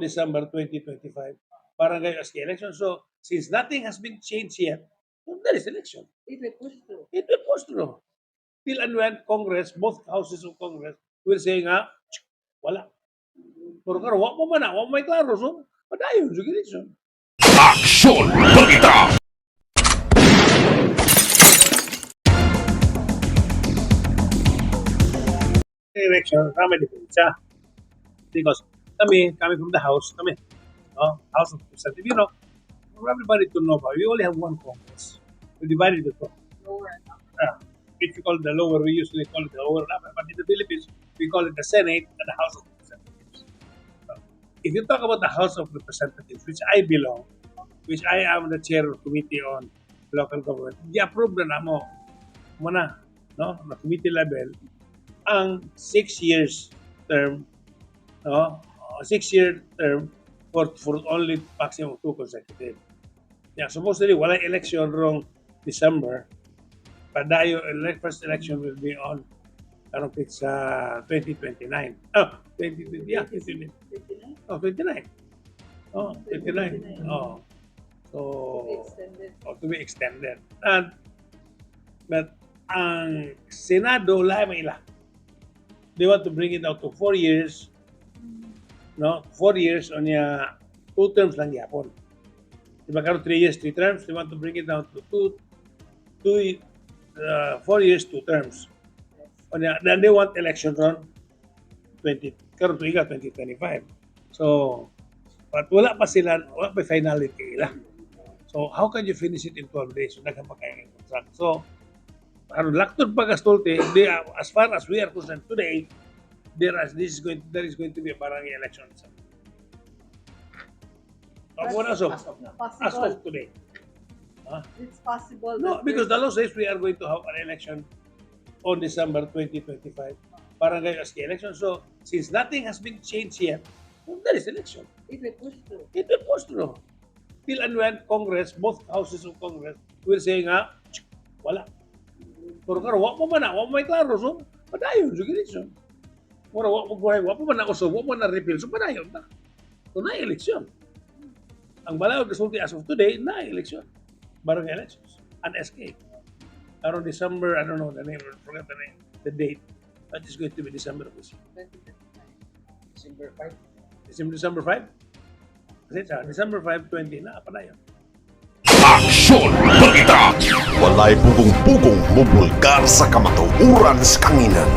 December 2025. Barangay SK election. So, since nothing has been changed yet, there is election. It will push through. It will push through. Till and when Congress, both houses of Congress, will say nga, wala. Pero karon, wa pa man na, wa may klaro. So, padayon sa election. Aksyon Balita! Election, kami diferensya. Because kami from the House, kami, no? House of Representatives, for everybody to know about, we only have one Congress. We divided it into Lower and upper. Which we call the lower, we usually call it the lower and upper, but in the Philippines, we call it the Senate and the House of Representatives. So, if you talk about the House of Representatives, which I belong, which I am the chair of committee on local government, gi-approve na namo muna, no, na committee level, ang 6 years term, no, 6-year term for only maximum two consecutive. Yeah, supposedly wala election rong December, padayo first election will be on karong sa 2029. Oh, 2020, yeah, 2029. 29? Oh, 29. Oh, 29. Oh. So, Extended. Oh, to be extended. And, but ang Senado, wala may ila. They want to bring it out to 4 years. No? 4 years on ya two terms lang gyapon. Diba karon 3 years, three terms, they want to bring it down to two, two, 4 years, two terms. Onya, then they want election ron 20, karon tuiga 2025. So, but wala pa sila, wala pa finality ila. So, how can you finish it in 12 days? So, daghan pa kayong contract. So, aron laktod pagkastulti, they, as far as we are concerned today, there is going to be a barangay election. So, as of, as Possible. of today. It's possible. No, that because the law says we are going to have an election on December 2025. Barangay SK election. So, since nothing has been changed yet, there is election. It will push through. It will push through. Till and when Congress, both houses of Congress, will say nga, wala. Pero karon, wa pa man na, wa may klaro. So, padayon sa election. Mura, wa pa wa pa man na usob, wa pa na repeal. So, padayon ta. So, na election. Ang balaod resulti as of today, na election. Barangay elections. An SK. Around December, I don't know the name, I forgot the name, the date. But it's going to be December of this year. 2029. December 5. December 5? Kasi sa December 5, 20 na, padayon. Aksyon Balita! Walay pugong-pugong mubulgar sa kamatuoran sa kanginan.